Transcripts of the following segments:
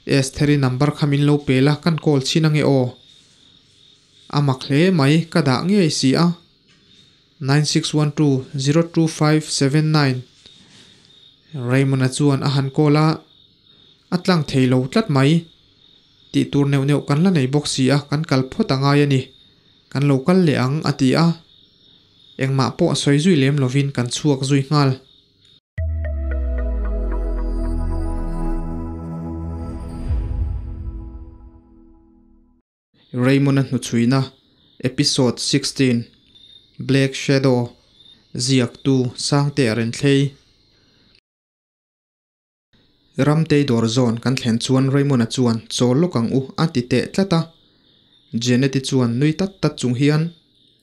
Estheri number kha min lo pe la kan call chhin ange aw. A mak hle mai ka dah ngei si a. 9612 02579 Raymond-a chuan a han call a, a tlang thei lo tlat mai. Tih tur neuh neuh kan la nei bawk si a, kan kal phawt a ngai a ni. Kan lo kal leh ang a ti a. Engmah pawh sawi zui lem lovin kan chhuak zui nghal. Raymond-a hnuchhuina Episode 16 Black Shadow Ziaktu Sangte a renthlei. Ramtei dawr zawn kan thlen chuan Raymond-a chuan chawl lawk ang u a ti teh tlat a. Janet-i chuan nui tat tat chung hian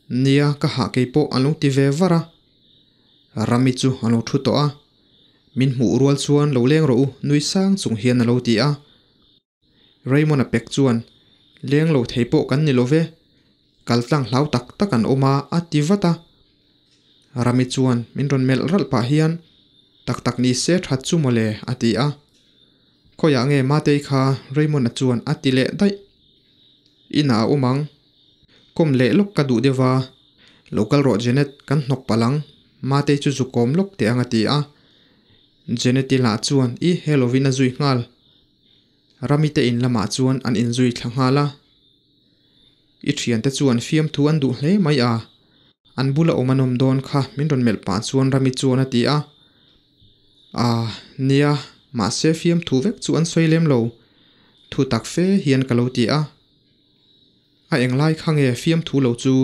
Nia ka hah kei pawh a lo ti ve var a. Rami chu a lo thu tawh a. Min hmuh rual chuan lo leng rawh u nui sang chung hian a lo ti a. Raymond-a pek chuan Leng lo thei pawh kan ni lo ve, kal tlang hlau tak tak an awm a a ti vat a. Rami chuan min rawn melh ralh pah hian Tak tak ni se that chu mawle a ti a. Khawiah nge Matei kha Raymond-a chuan a ti leh daih. Inah a awm ang. Kawm leh lawk ka duh deuh a. Lo kal rawh Janet, kan hnawk palh ang. Matei chu zu kawm lawk teh ang a ti a. Janet-i lah chuan i he lovin a zui nghal. Rami te in lamah chuan an inzui thla nghal a. I thiante chuan fiamthu an duh hle mai a, an bula awm an awm dawn kha min rawn melh pah chuan Rami chuan a ti a. Aa, nia, mahse fiamthu vek chu an sawi lem lo, thu tak fe hian ka lo ti a. A englai kha nge fiamthu lo chu?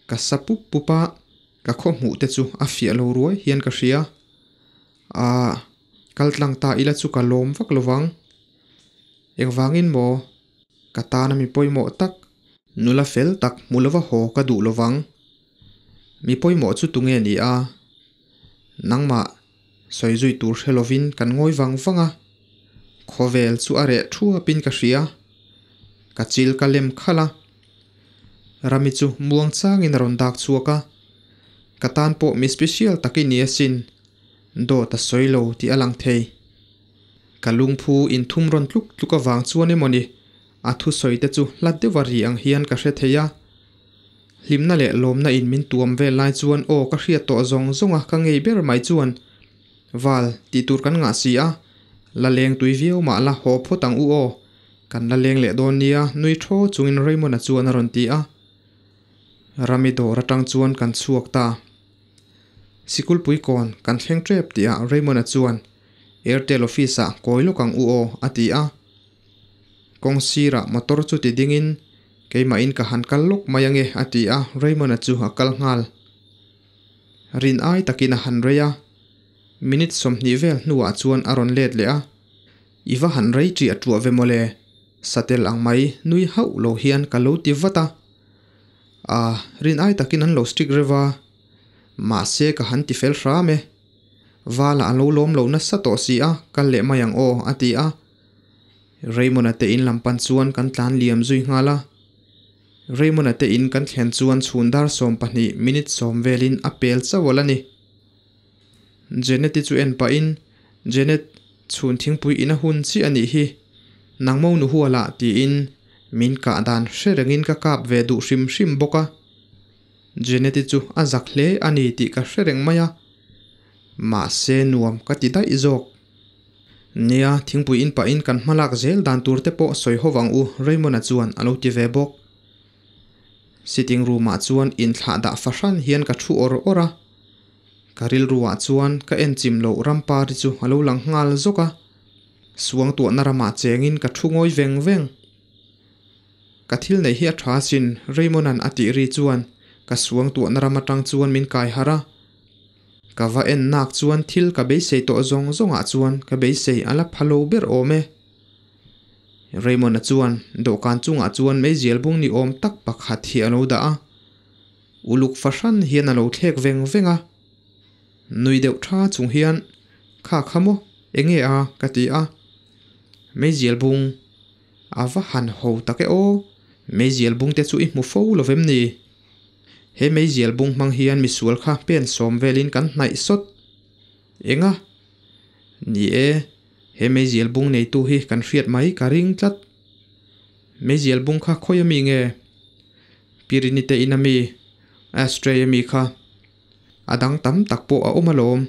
Ka sa pup pup a, ka khaw hmuh te chu a fiah lo ruai hian ka hria. Aah, kal tlang ta ila chu ka lawm vak lo vang. Engvangin maw? Ka tana mi pawimawh tak, nula fel tak hmu lova haw ka duh lo vang. Mi pawimawh chu tunge ni a? Nangmah sawi zui tur hre lovin kan ngawi vang vang a. Khawvel chu a reh thuapin ka hria. Ka chil ka lem khalh a. Rami chu muang changin a rawn dak chhuak a. Ka tan pawh mi special tak i ni asin. Dawt a sawi lo tih a lang thei. Ka lungphu inthum rawn tluk tluk avang chuan emaw ni, a thusawi te chu hla deuh a ri ang hian ka hre thei a. Hlimna leh lawmna in min tuam vel lai chuan aw ka hriat tawh zawng zawng a ka ngei ber mai chuan Val tih tur kan ngah si a, la leng tui viau mah la haw phawt ang u aw, kan la leng leh dawn nia nui thaw chungin Raymond-a chuan a rawn ti a. Rami dawr atang chuan kan chhuak ta. Sikulpui kawn kan thleng tep tih ah Raymond-a chuan Airtel office ah kawi lawk ang u aw a ti a. Kawng sirah motor chu ti dingin keimahin ka han kal lawk mai ange a ti a, Raymond-a chu a kal nghal. Rin ai takin a han rei a, minute 20 vel hnuah chuan a rawn let leh a, I va han rei ṭiah ṭuah ve mawle, satel ang mai nui hauh lo hian ka lo ti vat a. A, rin ai takin an lo strict reuh a, mahse ka han ti fel hram e. Vala a lo lawm lo nasa tawh si a, kal leh mai ang aw, a ti a. Raymond-a te in lam pan chuan kan tlan liam zui nghal a. Raymond-a te in kan thlen chuan chhun dar 12 minute 10 velin a pel chauh a la ni. Janet-i chu en pahin, Janet, chhun thingpui in a hun chiah a nih hi. Nang mo nu hualah tiin min kah dan hre rengin ka kap ve duh hrim hrim bawk a. Janet-i chu a zak hle a ni tih ka hre reng mai a. Mahse nuam ka ti daih zawk. Nia, thingpui in pahin kan hma lak zel dan tur te pawh sawi ho vang u Raymond-a chuan a lo ti ve bawk. Sitting room-ah chuan inthlah dah fahran hian ka thu awr awr a. Ka rilruah chuan ka en chim loh rampari chu a lo lang nghal zawk a. Suangtuahna ramah chengin ka thu ngawi veng veng. Ka thil neih hi a tha asin, Raymond-a'n a tih ri chuan ka suangtuahna ram atang chuan min kai harh a. Ka va en nak chuan thil ka beisei tawh zawng zawngah chuan ka beisei a la pha lo ber awm e. Raymond-a chuan dawhkan chungah chuan meizial bung ni awm tak pakhat hi a lo dah a. Uluk fahran hian a lo thlek veng veng a. Nui deuh tha chung hian, Kha kha maw, enge a? ka ti a. Meizial bung. A va han ho tak e aw, meizial bung te chu i hmu fo lo vem ni? He meizial bung hmang hian misual kha pen 10 velin kan hnaih sawt. Enga? Ni e, He meizial bung neitu hi kan hriat mai ka ring tlat. Meizial bung kha khawi ami nge? Pirini te in ami? Ashtray ami kha? A dang tam tak pawh a awm alawm.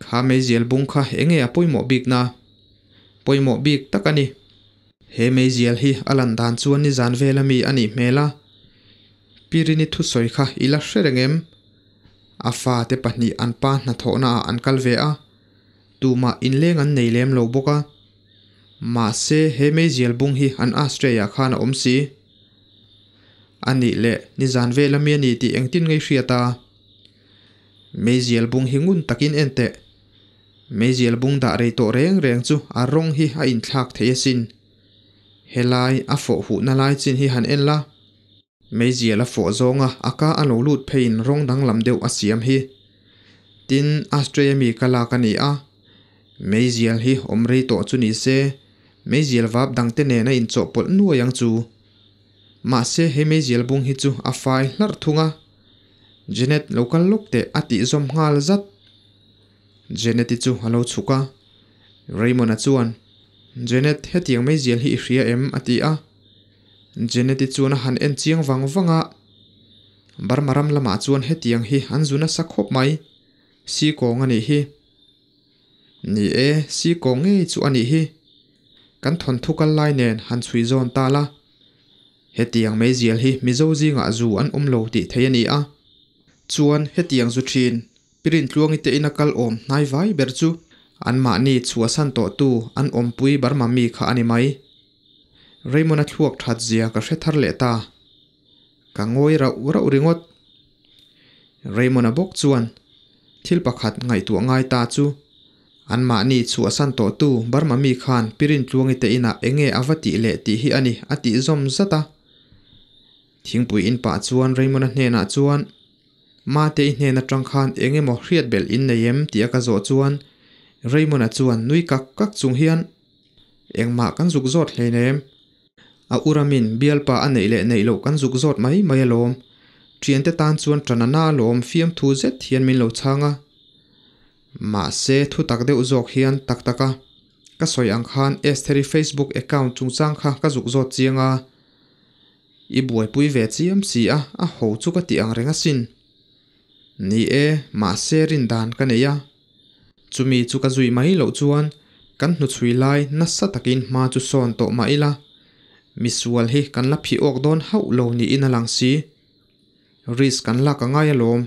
Kha meizial bung kha enge a pawimawh bik na? Pawimawh bik tak a ni. He meizial hi a lan dan chuan nizan vel ami a nih hmel a. Pirini thusawi kha i la hre reng em? A fate pahnih an pa hnathawhna ah an kal ve a, tumah inleng an nei lem lo bawk a. Mahse he meizial bung hi an ashtray ah khan a awm si. A nih leh nizan vel ami a ni tih engtin ngei hriat a? Meizial bung hi ngun takin en teh. Meizial bung dah rei tawh reng reng chu a rawng hi a inthlak thei asin. Helai a fawh huhna lai chin hi han en la. Meizial a fawh zawnga a ka a lo lut pheiin rawng danglam deuh a siam hi. Tin, Australia mi ka lak a ni a. Meizial hi awm rei tawh chu ni se, meizial vap dangte nen a inchawhpawlh nuai ang chu. Mahse he meizial bung hi chu a fai hlarh thung a. Jenet lo kal lawk teh a tih zawm nghal zat. Jenet-i chu a lo chhuk a. Raymond-a chuan, Jenet, hetiang meizial hi i hria em? a ti a. Jenet-i chuan a han en chiang vang vang a. Burma ram lamah chuan hetiang hi an zu nasa khawp mai. Sikawng a nih hi. Ni e, sikawng ngei chu a nih hi. Kan thawnthu kal lai nen han chhui zawn ta la. Hetiang meizial hi Mizo zingah zu an awm lo tih theih a ni a. Chuan hetiang zu thin, Pirintluangi te ina kal awm hnai vai ber chu anmahni chhuahsan tawhtu an awmpui Burma mi kha a ni mai. Raymond-a thluak that zia ka hre thar leh ta. Ka ngawi rauh rauh ringawt. Raymond-a bawk chuan thil pakhat ngaihtuah ngai ta chu anmahni chhuahsan tawhtu Burma mi khan Pirintluangi te inah enge a va tih leh tih hi a ni a tih zawm zat a. Thingpui in pah chuan Raymond-a hnenah chuan Mate i hnen atang khan eng emaw hriat belh in nei em tih a ka zawh chuan Raymond-a chuan nui kak kak chung hian Engmah kan zuk zawt hleinem. A uramin bialpa a neih leh neih loh kan zuk zawt mai mai alawm. Thiante tan chuan ṭan a na alawm fiamthu zet hian min lo chhang a. Mahse thu tak deuh zawk hian tak tak a ka sawi ang khan Estheri Facebook account chungchang kha ka zuk zawt chiang a. I buaipui ve chiam si a, a ho chu ka ti ang reng asin. Ni e, mahse rin dan ka nei a. Chumi chu ka zui mai loh chuan kan hnuchhui lai nasa takin hma chu sawn tawh mah ila, misual hi kan la phih awk dawn hauh lo niin a lang si. Risk kan lak a ngai alawm.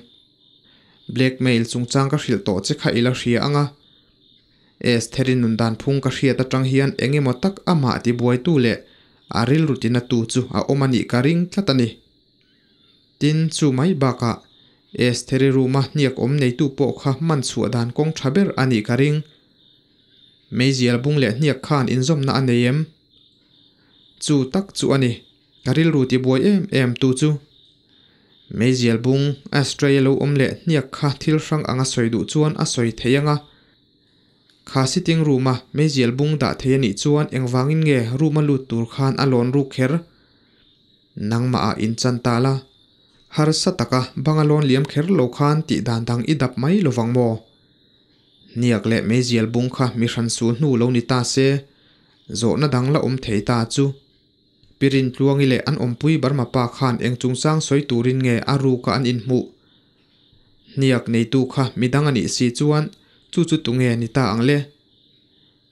Blackmail chungchang ka hrilh tawh che kha i la hria ang a. Estheri nun dan phung ka hriat atang hian eng emaw tak amah tibuaitu leh a rilru tinatu chu a awm a nih ka ring tlat a ni. Tin, chu mai bakah Estheri room-a hniak awm neitu pawh kha hman chhuah dan kawng tha ber a nih ka ring. Meizial bung leh hniak khan inzawmna a nei em? Chu tak chu a ni, ka rilru tibuai em em tu chu. Meizial bung, ashtray a lo awm leh hniak kha thil hrang anga sawi duh chuan a sawi thei ang a. Kha sitting room-a meizial bung dah thei a nih chuan engvangin nge room-a lut tur khan a lawn ruk kher? Nangmah ah inchan ta la, harsa taka banga lawn liam kher lo khan tih dan dang i dap mai lovang maw? Hniak leh meizial bung kha mi hran sul hnu lo ni ta se, zawhna dang la awm thei ta chu. Pirin Tluangi leh an awmpui Burma pa khan eng chungchang sawi turin nge a ruka an inhmuh? Hniak neitu kha midang a nih si chuan chu chu tunge ni ta ang le?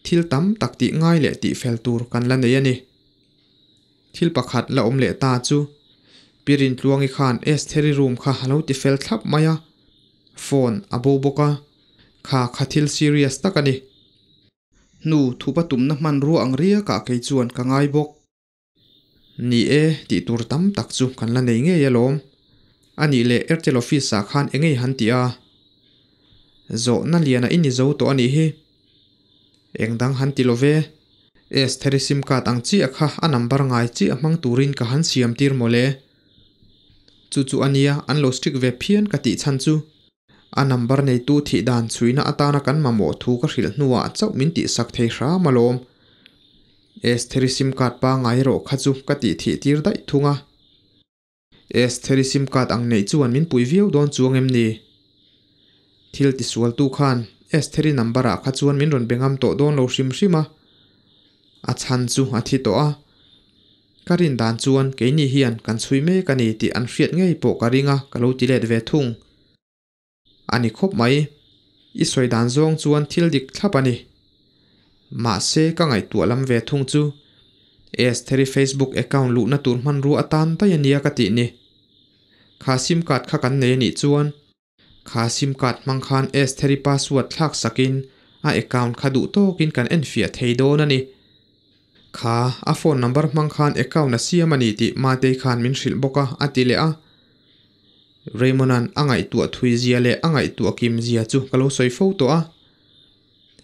Thil tam tak tih ngai leh tih fel tur kan la nei a ni. Thil pakhat la awm leh ta chu Pirin Tluangi khan Estheri room kha a lo ti fel thlap mai a, phone a bo bawk a, kha kha thil serious tak a ni. Hnu thupa tumna hmanrua ang riakah kei chuan ka ngai bawk. Ni e, tih tur tam tak chu kan la nei ngei alawm. A nih leh Airtel office ah khan engei han ti a? Zawhna liana i ni zo tawh a nih hi. Eng dang han ti lo ve. Estheri sim card ang chiah kha a number ngai chiah hmang turin ka han siam tir mawle. Chu chu a nia an lo strict ve phian ka tih chhan chu. A number neitu thih dan chhuina atana kan mamawh thu ka hrilh hnuah chauh min tihsak thei hram alawm. Estheri sim card pangngai erawh kha chu ka tih thih tir daih thung a. Estheri sim card ang neih chuan min pui viau dawn chuang em ni? Thil tisualtu khan Estheri number ah kha chuan min rawn be ngam tawh dawn lo hrim hrim a, a chhan chu a thi tawh a. Ka rin dan chuan keini hian kan chhui mek a ni tih an hriat ngei pawh ka ring a ka lo ti let ve thung. A ni khawp mai. I sawi dan zawng chuan thil dik thlap a ni. Mahse ka ngaihtuah lam ve thung chu Estheri Facebook account luhna tur hmanrua atan daih a nia ka tih ni. Kha sim card kha kan nei a nih chuan Kha sim card hmang khan Estheri password thlak sakin a account kha duh tawkin kan enfiah thei dawn a ni. Kha a phone number hmang khan account a siam a ni tih Matei khan min hrilh bawk a, a ti leh a. Raymond-a'n a ngaihtuah thui zia leh a ngaihtuah kim zia chu ka lo sawi fo tawh a.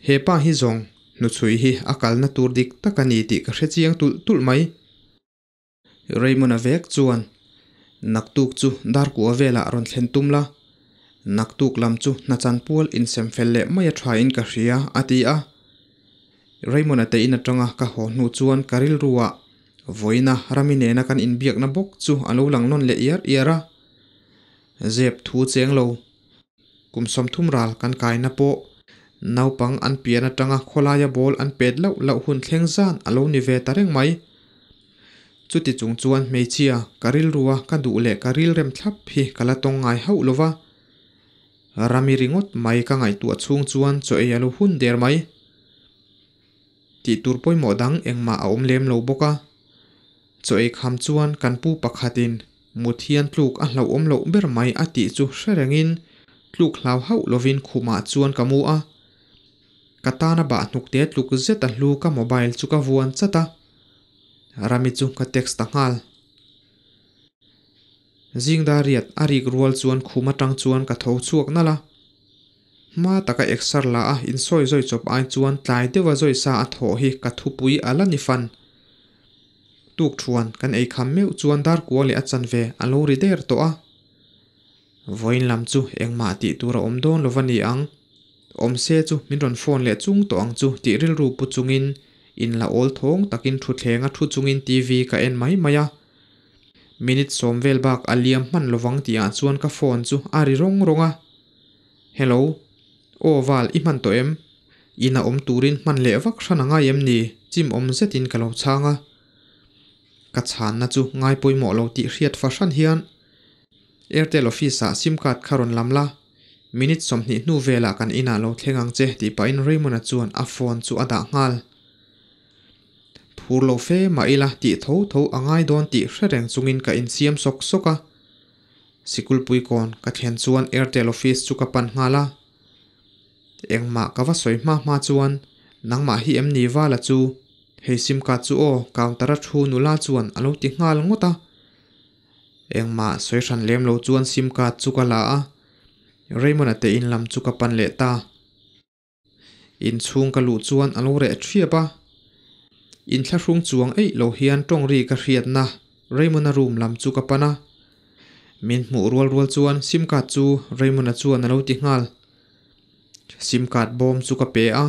He pa hi zawng hnuchhui hi a kalna tur dik tak a ni tih ka hre chiang tulh tulh mai. Raymond-a vek chuan, Naktuk chu Darkua velah rawn thlen tum la, naktuk lam chu hnachan pual insem fel leh mai a tha in ka hria, a ti a. Raymond-a te in atanga ka haw hnu chuan ka rilruah vawiina Rami nena kan inbiakna bawk chu a lo lang nawn leh iar iar a. Zep thu cheng lo. Kum 30 ral kan kaina pawh naupang an pian atanga khawlaia ball an pet lauh lauh hun thleng zan a lo ni ve ta reng mai. Chuti chung chuan hmeichhia ka rilrua ka duh leh ka rilrem thlap hi ka la tawng ngai hauh lo va. Rami ringawt mai ka ngaihtuah chhung chuan chaw ei a lo hun der mai. Tih tur pawimawh dang engmah a awm lem lo bawk a. Chaw ei kham chuan kan pu pakhatin mut hian tluk a hlauhawm loh ber mai a tih chu hre rengin tluk hlau hauh lovin khumah chuan ka mu a. Ka tana bah hnuk te tluk zet a hlu ka mobile chu ka vuan chat a. Rami chu ka text ta nghal. Zingdar riat a rik rual chuan khum atang chuan ka tho chhuak nalh a. Hma taka exer la a insawi zawi chawp ai chuan tlai deuha zawi sa a thawh hi ka thupui a la ni fan. Tuk thuan kan ei kham meuh chuan dar kua leh a chanve a lo ri der tawh a. Vawiin lam chu engmah tih tur a awm dawn lo va ni ang. Awm se chu min rawn phone leh chung tawh ang chu tih rilru pu chungin in la awl thawng takin thutthleng a thu chungin TV ka en mai mai a. Minute 10 vel bak a liam hman lovang tihah chuan ka phone chu a ri rawng rawng a. Hello. Aw Val i hman tawh em? Ina awm turin hman leh vak hran a ngai em ni? Chim awm zetin ka lo chhang a. Ka chhanna chu ngai pawimawh lo tih hriat fahran hian Airtel office ah sim card kha rawn lam la, minute 20 hnu velah kan inah lo thleng ang che tih pahin Raymond-a chuan a phone chu a dah nghal. Phur lo fe mah ila tih tho tho a ngai dawn tih hre reng chungin ka insiam sawk sawk a. Sikulpui kawn ka thlen chuan Airtel office chu ka pan nghal a. Engmah ka va sawi hma hma chuan nangmah hi em ni Vala chu? Hei sim card chu aw counter a thu nula chuan a lo ti nghal ngawt a. Engmah sawi hran lem lo chuan sim card chu ka la a, Raymond-a te in lam chu ka pan leh ta. Inchhung ka luh chuan a lo reh thiap a, inthlahrung chuang eih lo hian tawng ri ka hriatna Raymond-a room lam chu ka pan a. Min hmuh rual rual chuan sim card chu Raymond-a chuan a lo ti nghal. Sim card bawm chu ka pe a,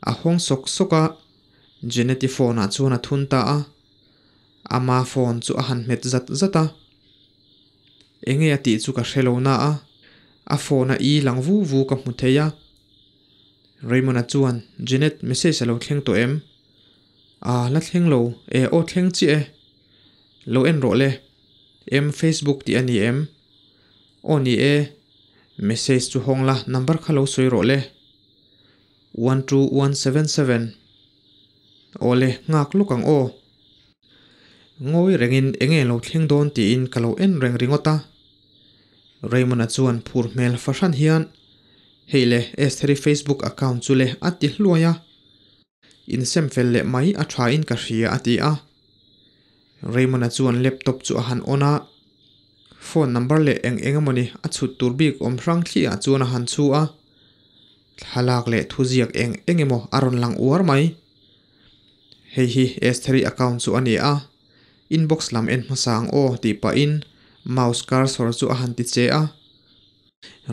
a hawng sawk sawk a, Jenet-i phone ah chuan a thun ta a. Ama phone chu a han hmet zat zat a. Enge a tih chu ka hre lo na a, a phone a i lang vu vu ka hmu thei a. Raymond-a chuan, Jenet, message a lo thleng tawh em? Aa, la thleng lo, e aw thleng chiah e. Lo en rawh le. Em Facebook tih a ni em? Aw ni e. Message chu hawng la, number kha lo sawi rawh le. 12177. Awle, nghak lawk ang aw. Ngawi rengin enge lo thleng dawn tiin ka lo en reng ringawt a. Raymond-a chuan phur hmel fahran hian, Hei le, Estheri Facebook account chu le a ti hluai a. Insem fel leh mai a tha in ka hria a ti a. Raymond-a chuan laptop chu a han on a, phone number leh eng eng emawni a chhut tur bik awm hrang thliah chuan a han chhu a. Thlalak leh thuziak eng eng emaw a rawn lang uar mai. Hei hi Estheri account chu a ni a, inbox lam en hmasa ang aw tih pahin mouse cursor chu a han ti che a.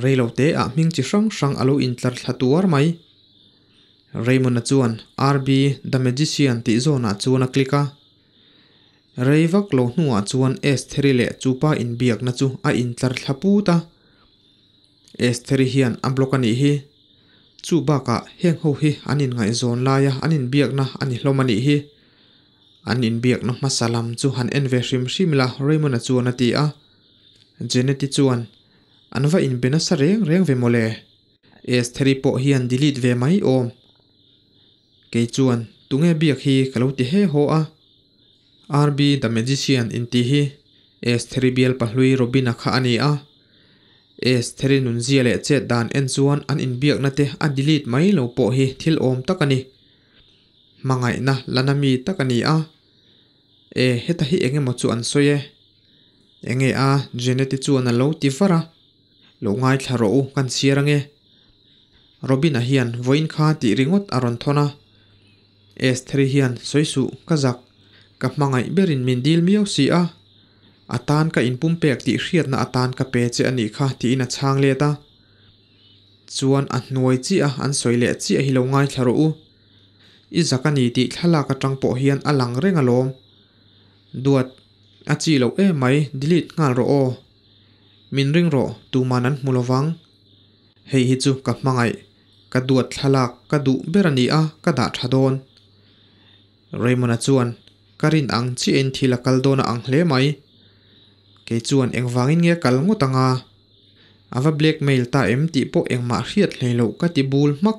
Reilo te ah hming chi hrang hrang a lo intlar thla tuar mai. Raymond-a chuan RB the Magician tih zawnah chuan a click a. Rei vak lo hnuah chuan Estheri leh chupa inbiakna chu a intlar thla put a. Estheri hian a block a nih hi. Chu bakah heng ho hi an inngaihzawn laia an inbiakna a ni hlawm a nih hi. An inbiakna hmasa lam chu han en ve hrim hrim ila Raymond-a chuan a ti a. Jenet-i chuan, An va inbe nasa reng reng ve mawle. Estheri pawh hian delete ve mai awm. Kei chuan, Tunge biak hi ka lo ti he haw a. RB the Magician intih hi Estheri bial pahlui Robina kha a ni a. Estheri nunzia leh chet dan en chuan an inbiakna te a delete mai lo pawh hi thil awm tak a ni. Hmangaihna lana mi tak a ni a. E, heta hi eng emaw chu an sawi e. Enge a, Jeanette-i chuan a lo ti var a. Lo ngaithla rawh u, kan chhiar ange. Robin-a hian vawiin kha tih ringawt a rawn thawn a. Estheri hian sawi suh, ka zak. Ka hmangaih berin min dil miau si a. A tan ka inpumpek tih hriatna atan ka pe che a nih kha tiin a chhang let a. Chuan a hnuai chiah a an sawi leh chiah hi lo ngaithla rawh u. I zak a ni tih thlalak atang pawh hian a lang reng alawm. Duat, a chi loh em mai, delete nghal rawh aw. Min ring rawh, tuman an hmu lovang. Hei hi chu ka hmangaih, ka duat thlalak ka duh ber a ni a, ka dah tha dawn. Raymond-a chuan, Ka rin ang chiahin thil a kal dawn a ang hle mai. Kei chuan engvangin nge kal ngawt anga? A va blackmail ta em tih pawh engmah hriat hlei loh ka ti bul hmak.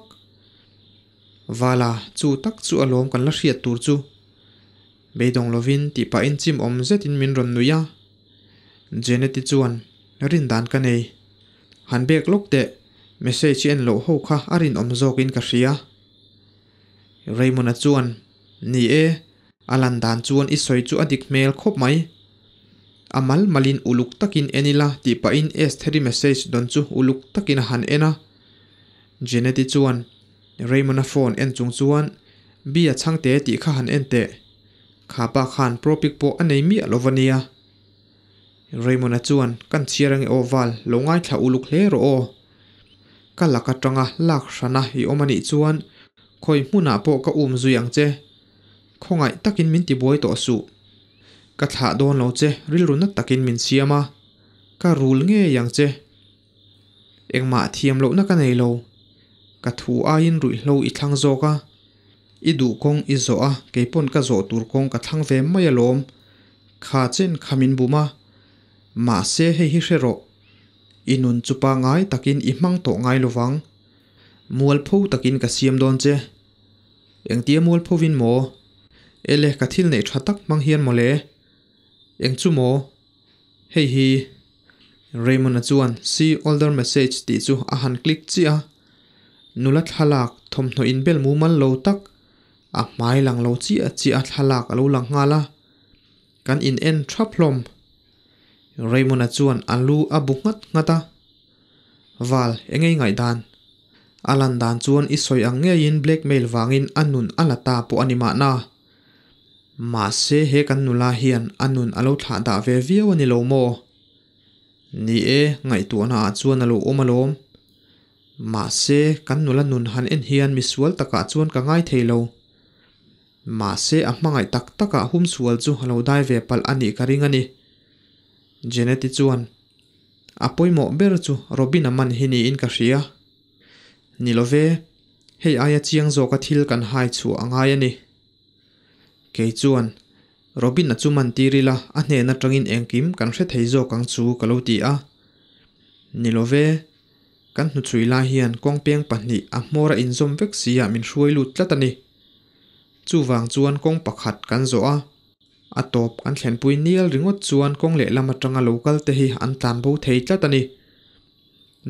Vala, chu tak chu alawm kan la hriat tur chu. Beidawng lovin tih pahin chim awm zetin min rawn nuih a. Janet-i chuan, Rin dan ka nei. Han bek lawk teh, message i en loh ho kha a rinawm zawkin ka hria. Raymond-a chuan, Ni e, a lan dan chuan i sawi chu a dik hmel khawp mai. A mal malin uluk takin en ila tih pahin Estheri message dawn chu uluk takin a han en a. Jeanette-i chuan Raymond-a phone en chung chuan, Bia chhangte tih kha han en teh. Kha pa khan propic pawh a nei miah lo va nia. Raymond-a chuan, Kan chhiar ange aw Val, lo ngaithla uluk hle rawh aw. Ka lak atanga lak hrana i awm anih chuan khawi hmunah pawh ka um zui ang che. Khawngaih takin min tibuai tawh suh. Ka thlah dawn lo che, rilru na takin min siam a. Ka rul ngei ang che. Engmah thiam lohna ka nei lo. Ka thu aiin ruihhlo i thlang zawk a. I duh kawng i zawh a, keipawn ka zawh tur kawng ka thlang ve mai alawm. Kha chen kha min bum a. Mahse hei hi hre rawh. I nun chu pangngai takin i hmang tawh ngai lovang. Mualpho takin ka siam dawn che. Engtia mualphovin maw? Ele ka thil neih tha tak hmang hian mawle. Eng chu maw? Hei hi. Raymond-a chuan See older message tih chu a han click chiah a. Nula thlalak thawmhnaw inbel mumal lo tak, a hmai lang lo chiah chiah a thlalak a lo lang nghal a. Kan in en thap hlawm. Raymond-a chuan a lu a bu nghat nghat a. Val, eng ei ngaihdan? A lan dan chuan i sawi ang ngeiin blackmail vangin a nun a la ta pawh a ni mahna. Mahse he kan nula hian a nun a lo thlah dah ve viau a ni lo maw? Ni e, ngaihtuahna ah chuan a lo awm alawm. Mahse kan nula nun han en hian misual takah chuan ka ngai thei lo. Mahse a hmangaih tak takah humsual chu a lo dai ve palh a nih ka ring a ni. Jenet-i chuan, A pawimawh ber chu Robin-a man hi niin ka hria. Ni lo ve, hei aia chiang zawka thil kan hai chhuah a ngai a ni. Kei chuan, Robin-a chu man tir ila a hnen atangin engkim kan hre thei zawk ang chu ka lo ti a. Ni lo ve, kan hnuchhui lai hian kawngpeng pahnih a hmawr a inzawm vek sia min hruai lut tlat a ni. Chuvang chuan kawng pakhat kan zawh a. A tawp kan thlenpui nial ringawt chuan kawng lehlam atanga lo kal te hi an tlan bo thei tlat a ni.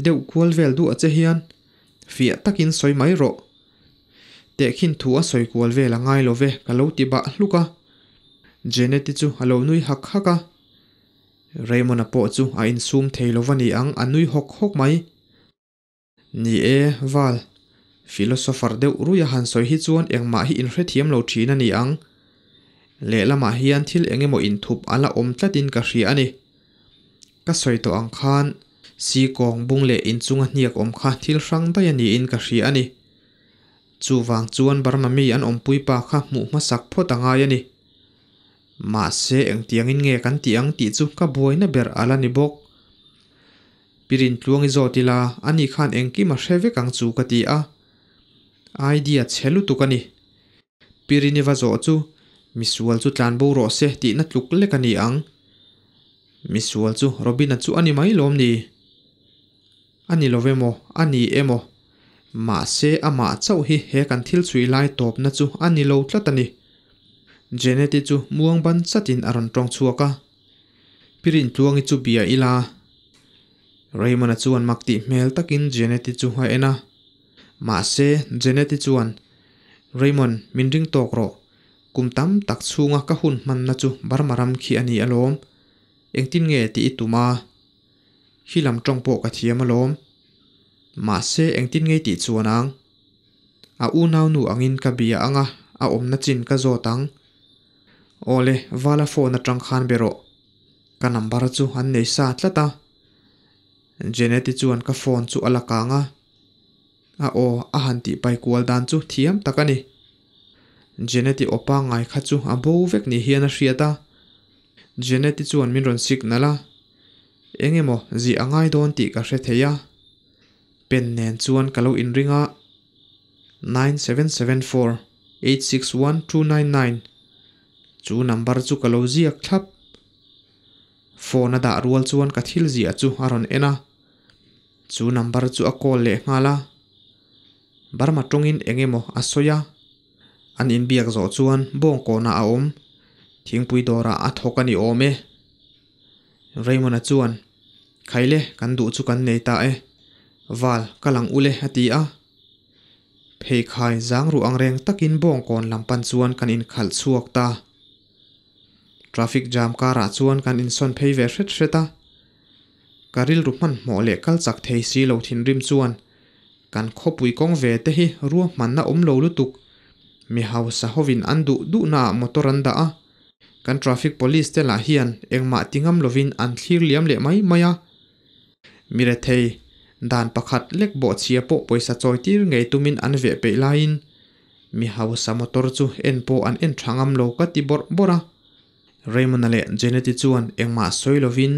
Deuh kual vel duah che hian fiah takin sawi mai rawh. Tehkhin thu a sawi kual vel a ngai lo ve ka lo ti bah hluk a. Jenet-i chu a lo nui hak hak a. Raymond-a pawh chu a insum thei lo va ni ang a nui hawk hawk mai. Ni e, Val. Philosopher deuh ruia han sawi hi chuan engmah hi inhrethiam lo thin a ni ang. Lehlamah hian thil eng emaw inthup a la awm tlatin ka hria a ni. Ka sawi tawh ang khan Sikawng bung leh inchunga hniak awm kha thil hrang daih a niin ka hria a ni. Chuvang chuan Burma mi an awmpui pa kha hmuh hmasak phawt a ngai a ni. Mahse engtiangin nge kan tih ang tih chu ka buaina ber a la ni bawk. Pirin tluang i zawt ila, ani khan engkim a hre vek ang chu ka ti a. Idea chhe lutuk a ni. Pirini va zawh chu misual chu tlan bo rawh se tihna tluk lek a ni ang. Misual chu Robina chu a ni mai lawm ni? A ni lo emaw, a ni emaw, mahse amah chauh hi he kan thil chhui lai tawpna chu a ni lo tlat a ni. Jeneti chu muang ban chatin a rawn tawng chhuak a. Pirintluangi chu bia ila. Raymond-a chuan mak tih hmel takin Jeneti chu a en a. Mahse, Jeneti chuan, Raymond, min ring tawk rawh. Kum tam tak chhunga ka hun hmanna chu Burma ram khi a ni alawm. Engtin nge tih i tum a? Khi lam tawng pawh ka thiam alawm. Mahse, engtin nge i tih chuan ang? A unau nu angin ka bia ang a, a awmna chin ka zawt ang. Awle, Vala phone atang khan be rawh. Ka number chu an nei sa tlat a. Jeneti chuan ka phone chu a la kang a. A aw a han tih pai kual dan chu thiam tak a ni. Jeneti aw pangngai kha chu a bo vek ni hian a hriat a. Jeneti chuan min rawn signal a. Eng emaw zih a ngai dawn tih ka hre thei a. Pen nen chuan ka lo inring a. 9774 861 299 Chu number chu ka lo ziak thlap. Phone a dah rual chuan ka thil ziah chu a rawn en a. Chu number chu a call leh nghal a. Burma tawngin eng emaw a sawi a. An inbiak zawh chuan bawngkawnah a awm. Thingpui dawrah a thawk a ni awm e. Raymond-a chuan, Khaile, kan duh chu kan nei ta e. Val, ka lang ule a ti a. Pheikhai zang ruh angreng takin bawngkawn lam pan chuan kan inkhalh chhuak ta. Traffic jam karah chuan kan insawn phei ve hret hret a. Ka rilru hmanhmawh leh kal chak thei si lo thinrim chuan kan khawpui kawng ve te hi ruahmanna awm lo lutuk. Mi hausa hovin an duh duhnaah motor an dah a. Kan traffic police te lah hian engmah ti ngam lovin an thlir liam leh mai mai a. Mi rethei, dan pakhat lek bawhchhia pawh pawisa chawi tir ngei tumin an veh peih laiin mi hausa motor chu en pawh an en tha ngam lo ka ti bawrh bawrh a. Raymond-a leh Janet-i chuan engmah sawi lovin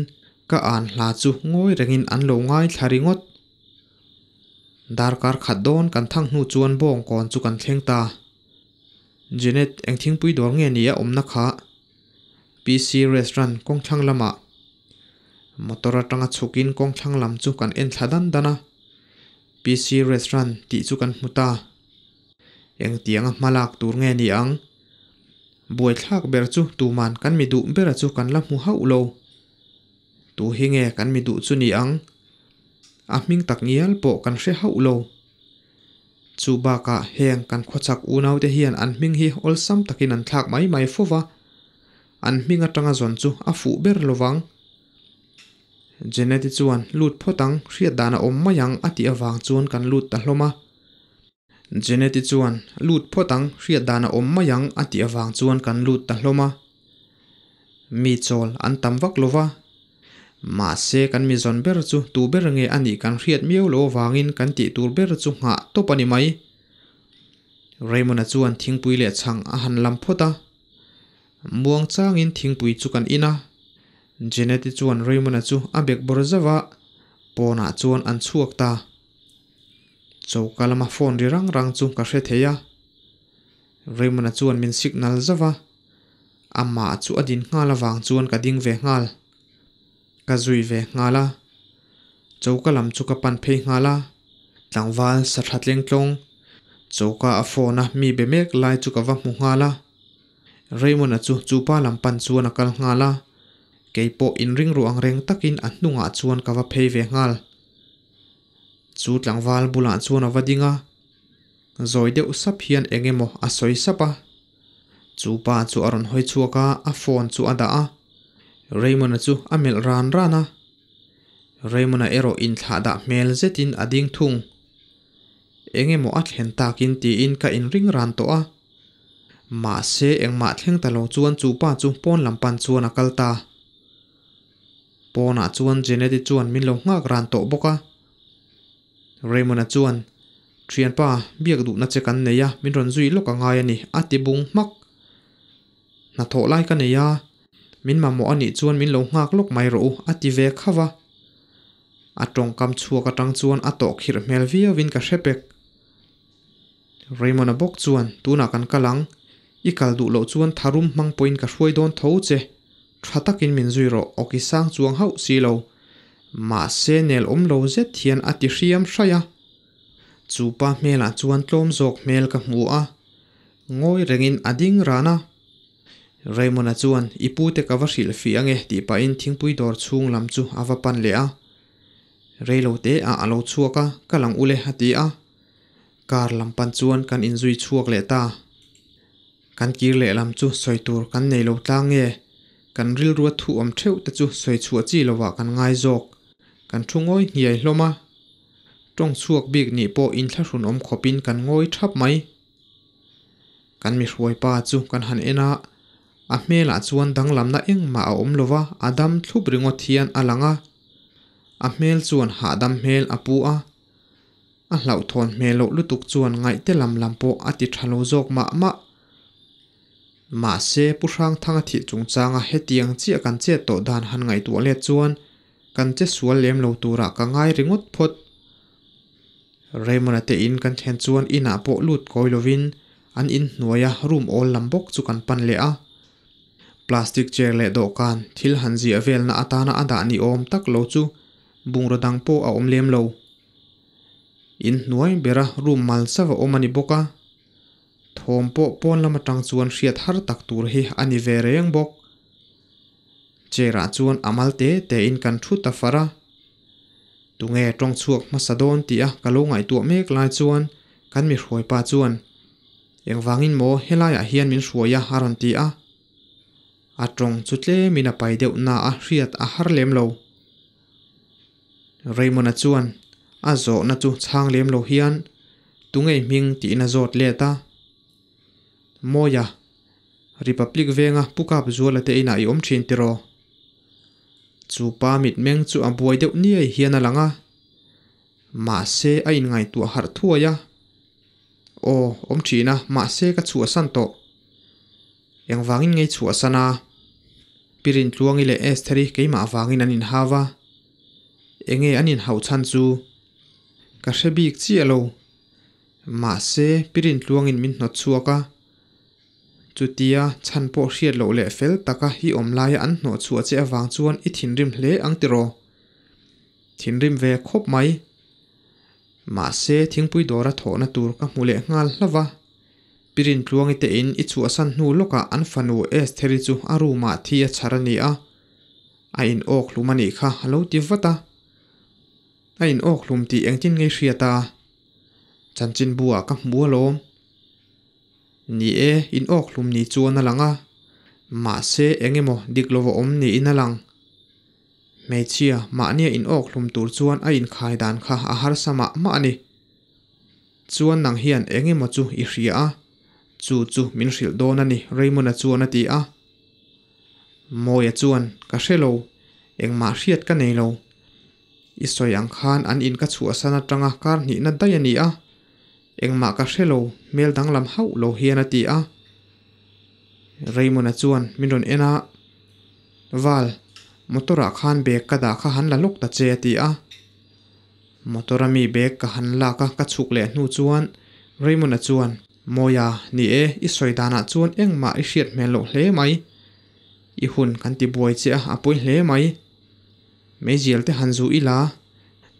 ka an hla chu ngawi rengin an lo ngaithla ringawt. Darkar khat dawn kan thang hnu chuan bawngkawn chu kan thleng ta. Janet, eng thingpui dawr nge ni a awmna kha? PC restaurant kawngthlang lamah motor atanga chhukin kawngthlang lam chu kan en thla dan dan a. PC restaurant tih chu kan hmu ta. Engtianga hma lak tur nge ni ang? Buaithlak ber chu tuman kan mi duh bera chu kan la hmu hauh lo. Tu hi nge kan mi duh chu ni ang? A hming tak ngial pawh kan hre hauh lo. Chu bakah heng kan khawchak unaute hian an hming hi awlsam takin an thlak mai mai fo va, an hming atanga zawn chu a fuh ber lovang. Jeneti chuan lut phawt ang, hriat dan a awm mai ang a tih avang chuan kan lut ta hlawm a. Jeneti chuan lut phawt ang, hriat dan a awm mai ang a tih avang chuan kan lut ta hlawm a. Mi chawl an tam vak lo va. Mahse kan mi zawn ber chu tu ber nge a nih kan hriat miau lo avangin kan tih tur ber chu nghah tawp a ni mai. Raymond-a chuan thingpui leh chhang a han lam phawt a. Muang changin thingpui chu kan in a. Jeneti chuan Raymond-a chu a bek bawr zauh a, pawnah chuan an chhuak ta. Choka lama phone ri rang rang chu ka hre thei a. Raymond-a chuan min signal zauh a, amah chu a din nghal avang chuan ka ding ve nghal. Ka zui ve nghal a. Choka lam chu ka pan phei nghal a. Tlangval sa tha tleng tlawng, choka a phone a mi be mek lai chu ka va hmu nghal a. Raymond-a chu chupa lam pan chuan a kal nghal a, kei pawh inring ruh ang reng takin a hnungah chuan ka va phei ve nghal. Chu tlangval bulah chuan a va ding a, zawi deuh sap hian eng emaw a sawi sap a. Chu pa chu a rawn hawi chhuak a, a phone chu a dah a. Raymond-a chu a melh ran ran a. Raymond-a erawh inthlah dah hmel zetin a ding thung. Eng emaw a thlen takin tiin ka inring ran tawh a. Mahse engmah thleng ta lo chuan chu pa chu pawn lam pan chuan a kal ta. Pawnah chuan Jeneti chuan min lo nghak ran tawh bawk a. Raymond-a chuan, Thianpa, biak duhna che kan nei a, min rawn zui lawk a ngai a ni, a ti bung hmak. Hnathawh lai ka nei a, min mamawh a nih chuan min lo nghak lawk mai rawh u, a ti ve khauh a. A tawngkam chhuak atang chuan a tawhkhirh hmel viauin ka hre pek. Raymond-a bawk chuan, Tunah kan kal ang. I kal duh loh chuan tharum hmang pawhin ka hruai dawn tho che. Tha takin min zui rawh, awki sang chuang hauh si lo. Mahse nel awm lo zet hian a ti hriam hraih a. Chu pa hmelah chuan tlawm zawk hmel ka hmu a. Ngawi rengin a ding ran a. Raymond-a chuan, I pute ka va hrilh fih ange tih pahin thingpui dawr chhung lam chu a va pan leh a. Reilo te ah a lo chhuak a, ka lang ule a ti a. Car lam pan chuan kan inzui chhuak leh ta. Kan kir leh lam chu sawi tur kan nei lo tlang nge? Kan rilrua thu awm theuh te chu sawi chhuah chi lovah kan ngai zawk. Kan thu ngawi hniai hlawm a. Tawng chhuak bik nih pawh inthlahrun awm khawpin kan ngawi thap mai. Kan mi hruai pa chu kan han en a, a hmelah chuan danglamna engmah a awm lova, a dam thlup ringawt hian a lang a. A hmel chuan hahdam hmel a pu a. A hlauhthawn hmel loh lutuk chuan ngaihte lam lam pawh a ti tha lo zawk mah mah. Mahse, Pu Hrangthanga thih chungchanga hetiang chiah kan chet tawh dan han ngaihtuah let chuan kan che sual lem lo turah ka ngai ringawt phawt. Raymond-a te in kan thlen chuan inah pawh lut kawi lovin an in hnuaia room awl lam bawk chu kan pan leh a. Plastic chair leh dawhkan thil han ziah velna atana a dah ni awm tak lo chu bungraw dang pawh a awm lem lo. In hnuai bera room mal chauh a awm a ni bawk a. Thawm pawh pawn lam atang chuan hriat har tak tur hi a ni ve reng bawk. Chair ah chuan a mal te te in kan thu ta far a. Tunge tawng chhuak hmasa dawn tih a ka lo ngaihtuah mek lai chuan kan mi hruai pa chuan, Engvangin maw helaiah hian min hruai a a rawn ti a. A tawng chu tlemin a pai deuh na a hriat a har lem lo. Raymond-a chuan a zawhna chu chhang lem lo hian tungei hming tiin a zawt let a. Mawia, Republic venga Pu Kap Zuala te inah i awm thin tiraw? Chu pa mitmeng chu a buai deuh niai hian a lang a. Mahse a inngaihtuah harh thuai a. Aw, awm thin a, mahse ka chhuahsan tawh. Engvangin ngei chhuahsan a? Pi Rintluangi leh Estheri keimah vangin an inhau a. Enge an inhauh chhan chu? Ka hre bik chiah lo. Mahse, Pi Rintluangin min hnawt chhuak a. Chutia chhan pawh hriat loh leh fel taka i awm laia an hnawh chhuah che avang chuan i thinrim hle ang tiraw? Thinrim ve khawp mai. Mahse, thingpui dawra thawhna tur ka hmu leh nghal hlauh a. Pi Rintluangi te in i chhuahsan hnu lawkah an fanu Estheri chu a room ah thi a chhar a ni a. A in awk hlum a nih kha a lo ti vat a. A in awk hlum tih engtin ngei hriat a? Chanchinbu ah ka hmu alawm. Ni e, in awk hlum ni chuan a lang a. Mahse eng emaw dik lova awm niin a lang. Hmeichhia, mahnia in awk hlum tur chuan a inkhai dan kha a harsa mah mah a ni. Chuan nang hian eng emaw chu i hria a, chu chu min hrilh dawn a ni Raymond-a chuan a ti a. Mawia chuan, Ka hre lo, engmah hriat ka nei lo. I sawi ang khan an in ka chhuahsan atanga kar hnihna daih a ni a, engmah ka hre lo, hmel danglam hauh lo hian a ti a. Raymond-a chuan min rawn en a, Val, motor-ah khan bag ka dah kha han la lawk ta che a ti a. Motor a mi bag ka han lak a ka chhuk leh hnu chuan Raymond-a chuan, Mawia, ni e, i sawi danah chuan engmah i hriat hmel loh hle mai. I hun kan ti buai che a, a pawi hle mai. Meizial te han zu ila,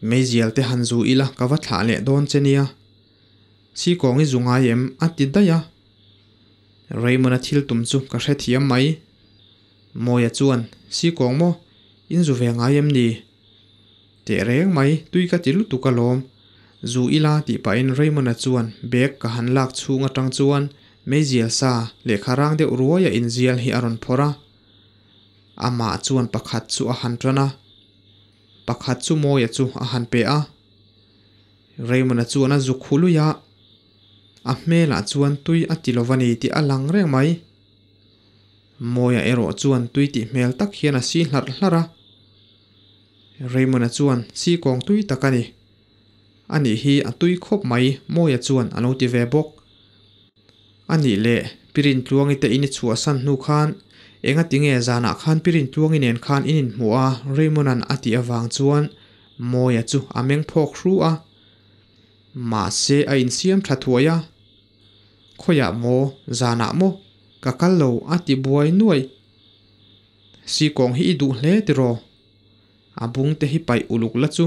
meizial te han zu ila ka va thlah leh dawn che nia. Chikawng i zu ngai em? a ti daih a. Raymond-a thil tum chu ka hrethiam mai. Mawia chuan, Sikawng maw? In zu ve ngai em ni? Teh reng mai, tui ka ti lutuk alawm. Zu ila tih pahin Raymond-a chuan bag ka han lak chhung atang chuan meizial sa lehkha rang deuh ruaia inzial hi a rawn phawrh a. Amah chuan pakhat chu a han tan a, pakhat chu Mawia chu a han pe a. Raymond-a chuan a zuk hu lui a, a hmelah chuan tui a ti lova ni tih a lang reng mai. Mawia erawh chuan tui tih hmel tak hian a si hlarh hlarh a. Raymond-a chuan si kawng tui tak a ni. A nih hi a tui khawp mai Mawia chuan a lo ti ve bawk. A nih leh Pi Rintluangi te in i chhuahsan hnu khan enga tinge zanah khan Pi Rintluangi nen khan in inhmuh a Raymond-a'n a tih avang chuan Mawia chu a meng phawk hru a. Mahse a insiam tha thuai a. Khawiah maw? Zanah maw? Ka kal lo a ti buai nuai. Sikawng hi i duh hle tiraw? A bung te hi paih uluk la chu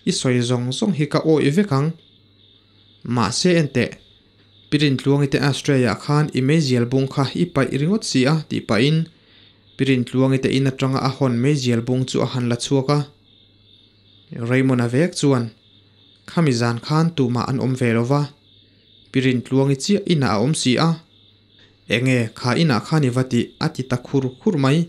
i sawi zawng zawng hi ka awih vek ang. Mahse enteh, Pirintluangi te Australia khan i meizial bung kha i paih ringawt si a tih pahin Pirintluangi te in atanga a hawn meizial bung chu a han la chhuak a. Raymond-a vek chuan, Khami zan khan tumah an awm ve lo va, Pirintluangi chiah inah a awm si a. Enge kha inah khan i va tih a ti ta khur khur mai.